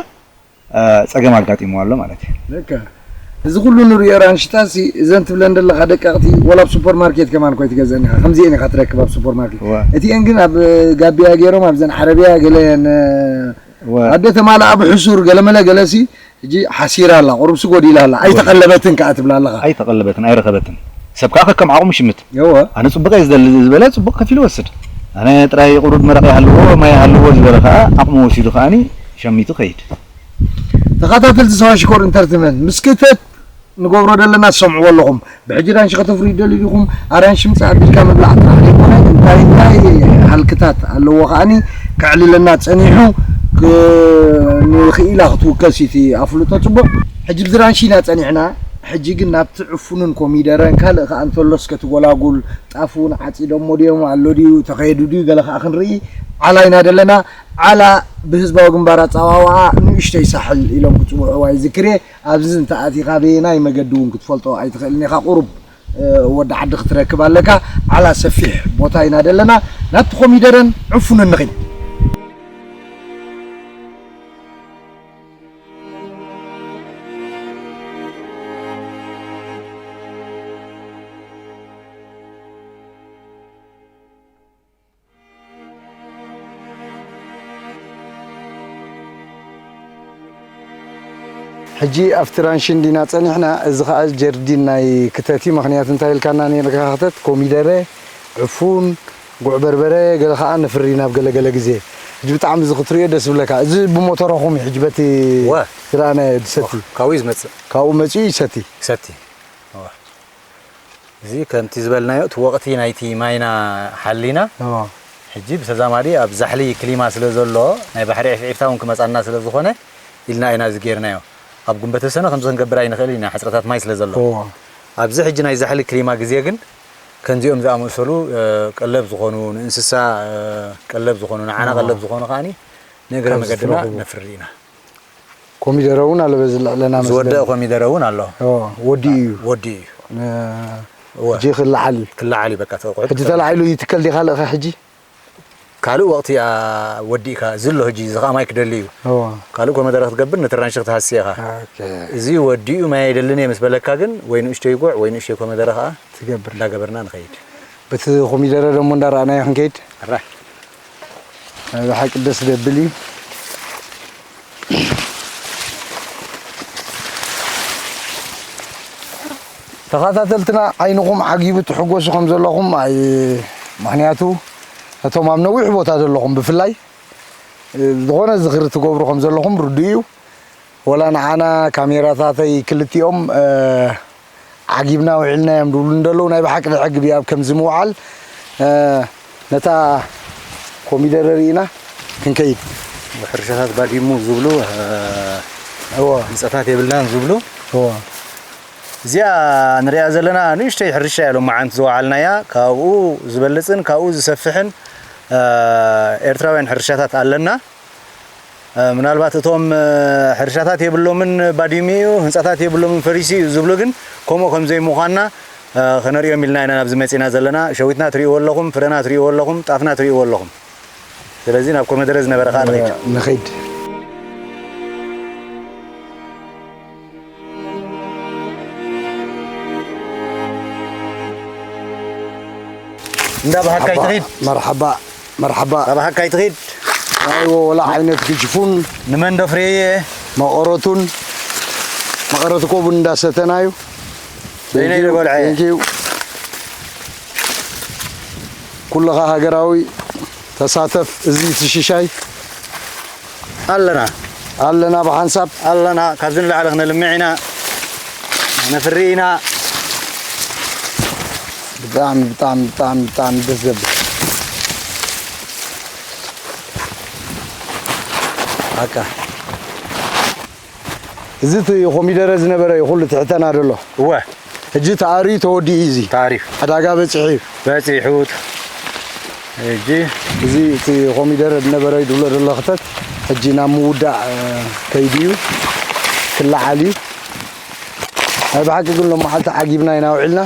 እ፣ ጸገም ኣጋጢምዋ ኣሎ ማለት እዩ። ለካ። እዚ ኩሉ ንሪኦ ራንሽታሲ፣ እዘን ትብለን ዘለኻ ደቀቕቲ፣ ወላ ኣብ ሱፐር ማርኬት ከማን ኮይ ትገዝአን ኢኻ። ከምዚኤን ኢኻ ትረክብ ኣብ ሱፐር ማርኬት። እወ። እቲኤን ግን ኣብ ጋቢያ ገይሮም፣ ኣብዘን ዓረብያ ገለ ን-፣ እወ። ኣደ ተማልኣ ብሕሱር፣ ገለመለ ገለሲ፣ ሕጂ ሓሲራ ኣላ፣ ቁሩብሲ ጎዲላ ኣላ። እወ። ኣይተቐለበትን ከኣ ትብላ ኣለኻ። ኣይተቐለበትን፣ ኣይረኸበትን። ሰብ ከኣ ከከም ዓቕሙ ይሽምት። እወ። ኣነ ጽቡቕ እየ ዝደሊ ዝበለ ጽቡቕ ከፊሉ ይወስድ። ኣነ ጥራይ ቁሩብ መረቕ ይሃልዎ፣ ማይ ይሃልዎ ዝበለ ከኣ ዓቕሙ ወሲዱ ከኣኒ ሸሚቱ ከይድ። ተኸታተልቲ ሰባ ሽኮር ኢንተርቴመንት፣ ምስ ክተት ንገብሮ ዘለና ትሰምዕዎ ኣለኹም። ብሕጂ ራንሺ ከተፍርዩ ትደልዩ ዲኹም? ኣራንሺ ምጻእ ኣቢልካ ምብላዕ ጥራሕ ዘይኮነ፣ እንታይ እንታይ ሃልክታት ኣለዎ ከኣኒ ከዕልለና ጸኒሑ፣ ክ-፣ ንኽኢላ ክትውከስ እዩ እቲ ኣፍልጦ። ጽቡቕ። ሕጂ ብዚ ራንሺ ኢና ጸኒሕና። ሕጂ ግን ናብቲ ዕፉንን ኮሚደረን ካልእ ከኣ እንተሎስ ከቲ ጎላጉል ጣፍ እውን ዓጺዶሞ ድዮም ኣሎ ድዩ ተኸየዱ ድዩ ገለ ከኣ ክንርኢ ዓላ ኢና ደለና። ዓላ ብህዝባዊ ግንባር ኣጸዋውዓ ንእሽተይ ሳሕል ኢሎም ክጽውዕዋ ይዝክር እየ። ኣብዚ እንተ ኣቲኻ በየናይ መገዲ እውን ክትፈልጦ ኣይትኽእልን ኢኻ። ቁሩብ፣ እ፣ ወዲ ዓዲ ክትረክብ ኣለካ። ዓላ ሰፊሕ ቦታ ኢና ደለና። ናብቲ ኮሚደረን ዕፉንን ንኺድ። ሕጂ ኣብቲ ራንሽን ዲና ጸኒሕና፣ እዚ ኸኣ ጀርዲን ናይ ክተት እዩ። ምኽንያቱ እንታይ ኢልካና ነይርካ ክተት፣ ኮሚደረ፣ ዕፉን፣ ጉዕ በርበረ፣ ገለ ኸኣ ነፍሪ ናብ ገለ ገለ ግዜ። ሕጂ ብጣዕሚ እዚ ክትርእዮ ደስ ዝብለካ። እዚ ብሞተረኹም እዩ ሕጂ በቲ ወ። ዝረኣናዮ ዝሰቲ። ካብኡ እዩ ዝመጽእ። ካብኡ መጺኡ ይሰቲ። ይሰቲ። እዋ። እዚ ከምቲ ዝበልናዮ፣ እቲ ወቕቲ ናይቲ ማይና ሓሊና፣ እዋ። ሕጂ ብተዛማዲ ኣብ ዛሕሊ ክሊማ ስለ ዘሎ፣ ናይ ባሕሪ ዒፍዒፍታ እውን ክመጻና ስለ ዝኾነ፣ ኢልና ኢና እዚ ጌርናዮ። ኣብ ጉንበተ ሰነ ከምዚ ክንገብር ኣይንኽእል ኢና፣ ሕጽረታት ማይ ስለ ዘሎ። እዋ። ኣብዚ ሕጂ ናይ ዛሕሊ ክሊማ ግዜ ግን፣ ከምዚኦም ዝኣመሰሉ፣ እ፣ ቀለብ ዝኾኑ፣ ንእንስሳ፣ እ፣ ቀለብ ዝኾኑ፣ ንዓና እዋ። ቀለብ ዝኾኑ ከኣኒ፣ ንእግረ ካብ መገድና ዝፍረኽቡ። ነፍሪ ኢና። ኮሚደረ እውን ኣሎ በዚ ልዕለና ዝወደአ መስለኒ። ኮሚደረ እውን ኣሎ። ኦ፣ ወዲኡ እዩ። ወዲኡ እዩ። ነ-፣ እወ። ሕጂ ክለዓል እዩ። ክለዓል እዩ በቃ፣ ተቆዒዱ ሕጂ ክለዓል። ተላዒሉ ይትከል ዲኻ ልእኸ ሕጂ? ካልእ ወቕቲ፣ ኣ፣ ወዲእካ፣ እዚ ኣሎ ሕጂ፣ እዚ ኸኣ ማይ ክደሊ እዩ። እወ። ካልእ ኮሚደረ ክትገብር ነቲ ራንሺ ክትሃሲ ኢኻ። ኦኬ። እዚ ወዲኡ ማይ ኣይደልን እየ ምስ በለካ ግን፣ ወይ ንእሽተይ ጉዕ፣ ወይ ንእሽተይ ኮሚደረ ኸኣ ትገብር። እንዳገበርና ንኸይድ። በቲ ኮሚደረ ደሞ እንዳረኣናዮ ክንከይድ። ኣራ። ናይ ብሓቂ ደስ ዘብል እዩ። ተኸታተልትና ዓይንኹም ዓጊቡ ትሕጎሱ ከም ዘለኹም ኣይ-፣ ምኽንያቱ ነቶም ኣብ ነዊሕ ቦታ ዘለኹም ብፍላይ ዝኾነ ዝኽሪ ትገብሩ ከም ዘለኹም ርዱእ እዩ። ወላ ንዓና ካሜራታተይ ክልቲኦም፣ እ፣ ዓጊብና ውዒልና እዮም ድብሉ እንደለዉ ናይ ብሓቂ ዘዕግብ እዩ ኣብ ከምዚ ምውዓል። እ፣ ነታ ኮሚደረ ርኢና ክንከይድ። ሕርሻታት ባዲሙ ዝብሉ፣ እ፣ እወ። ህንጻታት የብልናን ዝብሉ። እወ። እዚኣ ንሪኣ ዘለና ንእሽተይ ሕርሻ እያ ሎማዓንቲ ዝወዓልናያ። ካብኡ ዝበልጽን ካብኡ ዝሰፍሕን፣ እ፣ ኤርትራውያን ሕርሻታት ኣለና። እ፣ ምናልባት እቶም፣ እ፣ ሕርሻታት የብሎምን፣ ባዲሙ እዩ፣ ህንጻታት የብሎምን፣ ፈሪሱ እዩ ዝብሉ ግን፣ ከምኡ ከም ዘይምዃንና፣ እ፣ ከነርእዮም ኢልና ኢና ናብዚ መጺና ዘለና። ሸዊትና ትርእይዎ ኣለኹም፣ ፍረና ትርእይዎ ኣለኹም፣ ጣፍና ትርእይዎ ኣለኹም። ስለዚ ናብ ኮመደረ ዝነበረ ኸኣ ንኸይድ። ንኸይድ። እንዳ ብሃካይ መርሓባ፣ ትኺድ። መርሓባ፣ መርሓባ። እንዳ ብሃካይ ትኺድ። ኣይዎ፣ ወላ ዓይነት ግጅፉን ንመን ዶ ፍሬየ? መቐረቱን፣ መቐረት ኮቡን እንዳሰተናዩ። በይነይ ዶ በልዐ? Thank you። ኩልኻ ሃገራዊ ተሳተፍ። እዚ እቲ ሽሻይ ኣለና። ኣለና ብሓንሳብ። ኣለና። ካብዚ ንላዕሊ ክነልምዕ ኢና። ነፍሪ ኢና። ብጣዕሚ፣ ብጣዕሚ፣ ብጣዕሚ፣ ብጣዕሚ ደስ ዘብል። ኣካ። እዚ እቲ ኮሚደረ ዝነበረ እዩ ኩሉ ትሕተና ዘሎ። እወ። ሕጂ ተኣርዩ ተወዲኡ እዩ እዚ። ተኣርዩ። ዕዳጋ በጺሑ እዩ። በጺሑ። ሕጂ እዚ እቲ ኮሚደረ ዝነበረ እዩ ዝብሎ ዘሎ ክተት ሕጂ ናብ ምውዳእ፣ እ፣ ከይዱ እዩ። ክለዓል እዩ። ናይ ብሓቂ ግን ሎም መዓልቲ ዓጊብና ኢና ውዒልና።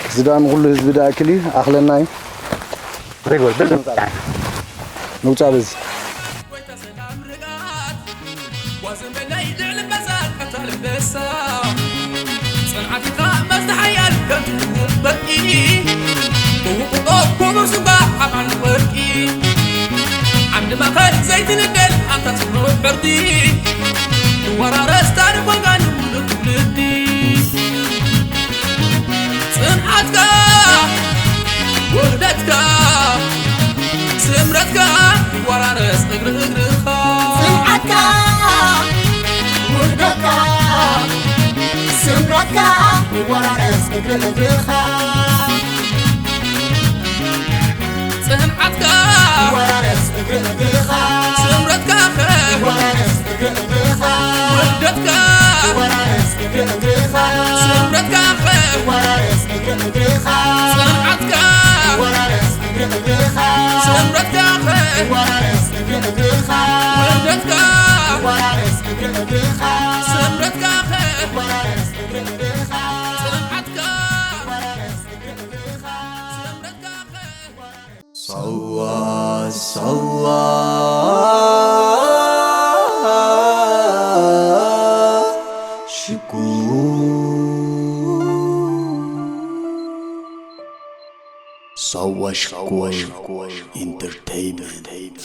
እዚ ደኣ ንኹሉ ህዝቢ ደኣ እክል እዩ፣ ኣኽለና እዩ። ሪጎል፣ ብል ንውጻእ ደሓን። ንውጻእ በዚ። ጽንዓትካ መዝሓያል ከም በቂ ብውቁጦ ክቡር ስጋ ዓማን ወርቂ ዓንዲ ማእከል ዘይትንደል ኣንታ ጽኑዕ ሕርዲ ትወራረስ ታሪኽ ወጋን ሙሉእ ትውልዲ ጽንዓትካ ውህደትካ ስምረትካ ይወራረስ እግሪ እግርኻ ጽንዓትካ ውህደትካ ስምረትካ ይወራረስ እግሪ እግርኻ ጽንዓትካ ይወራረስ እግሪ እግርኻ ስምረትካ ይወራረስ እግሪ እግርኻ ውህደትካ ይወራረስ እግሪ እግርኻ ስምረትካ ይወራረስ እግሪ እግርኻ ጽንዓትካ ይወራረስ እግሪ እግርኻ ስምረትካ ይወራረስ እግሪ እግርኻ ውህደትካ ይወራረስ እግሪ እግርኻ ስምረትካ ይወራረስ እግሪ እግርኻ ጽንዓትካ ይወራረስ እግሪ እግርኻ ስምረትካ ይወራረስ ሳዋ ሳዋ ሽኮር ሳዋ ሽኮር ኢንተርቴይንመንት